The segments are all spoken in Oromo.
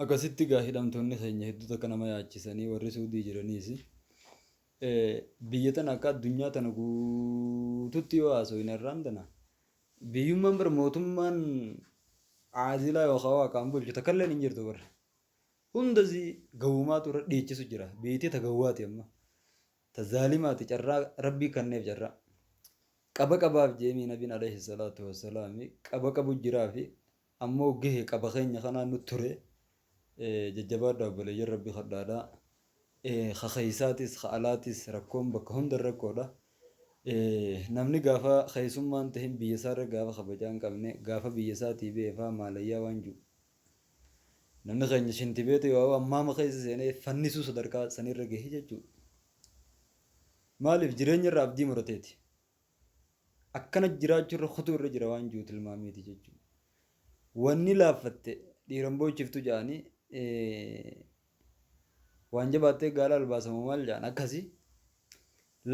Akkasitti gaa hidhamtoonni keenya hedduu takka nama yaachisanii warri Suudii jiraniis biyya tana akka addunyaa tana guututti yoo haasofne irraan tana biyyummaan bar mootummaan aadilaa yookaan waaqaan bulchu takkalleen hin jirtu bar. Hundasii gawumaatu irra dhiichisu jira. Biyyittii ta gawwaati amma. Ta zaalimaati carraa rabbii kanneef carraa. Qaba qabaaf jeemii nabiin alayhi salaatu wassalaami qaba qabu jiraafi ammoo gahe qaba keenya kanaa nu ture. Jajjabaadhaa obboleeyyan rabbi kadhaadhaa. Ka keessaatis ka alaatis rakkoon bakka hunda rakkoodha. Namni gaafa keessummaan tahin biyya isaarra gaafa kabajaa hin qabne gaafa biyya isaatii ba'e faa maalayyaa waan jiru. Namni keenya shintibeeta yoo ammaama keessa seenee fannisuu sadarkaa sanirra gahe jechuudha. Maaliif jireenya irra abdii murateeti. Akkana jiraachuu irra kutuu irra jira waan jiru tilmaameeti jechuudha. Wanni laaffatte dhiiran boochiftu jedhanii waan jabaattee gaala albaasamu maal jedhan akkasii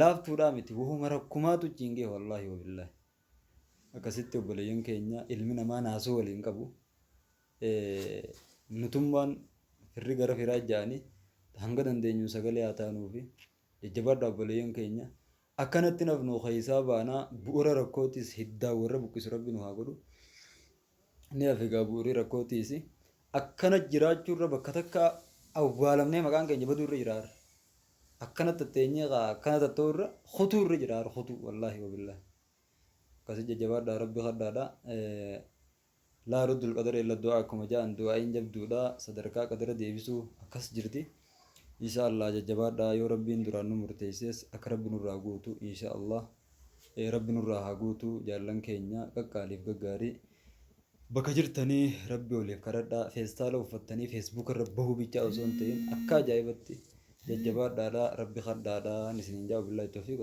laaftuudhaa miti wahuma rakkumaatu achiin gahe wallaahi wabillaahi. Akkasitti obboleeyyan keenya ilmi namaa naasuu waliin qabu. Nutummaan firri gara firaa ja'anii hanga dandeenyuun sagalee haa taanuufi jajjabaadhaa obboleeyyan keenya. Akkanatti nafnu keessaa baanaa bu'uura rakkootis hiddaan warra buqqisu rabbi nu haa godhu. Ni hafe egaa bu'uurri rakkootis. Akkana jiraachuurra bakka takka awwaalamnee maqaan keenya baduu irra jira har'a. Akkana tatteenyee akkana tatta'uu irra kutuu irra jira har'a kutuu wallaahi wabillaahi. Akkasi jajjabaadhaa rabbi kadhaadha. Laa ruddul qadara illa du'aa akkuma ja'an du'aa'iin jabduudha sadarkaa qadara deebisuu akkas jirti. Insha Allah jajjabaadhaa yoo rabbiin duraan nu murteesses akka rabbi nurraa guutu insha Allah rabbi nurraa haa guutu jaallan keenya qaqqaaliif gaggaarii. Bakka jirtanii rabbi waliif kadhadhaa feestaala uffattanii feesbuuka irra bahuu bichaa osoo hin ta'in akka ajaa'ibatti jajjabaadhaadha rabbi kadhaadha isiniin jaa billaahi tawfiiq.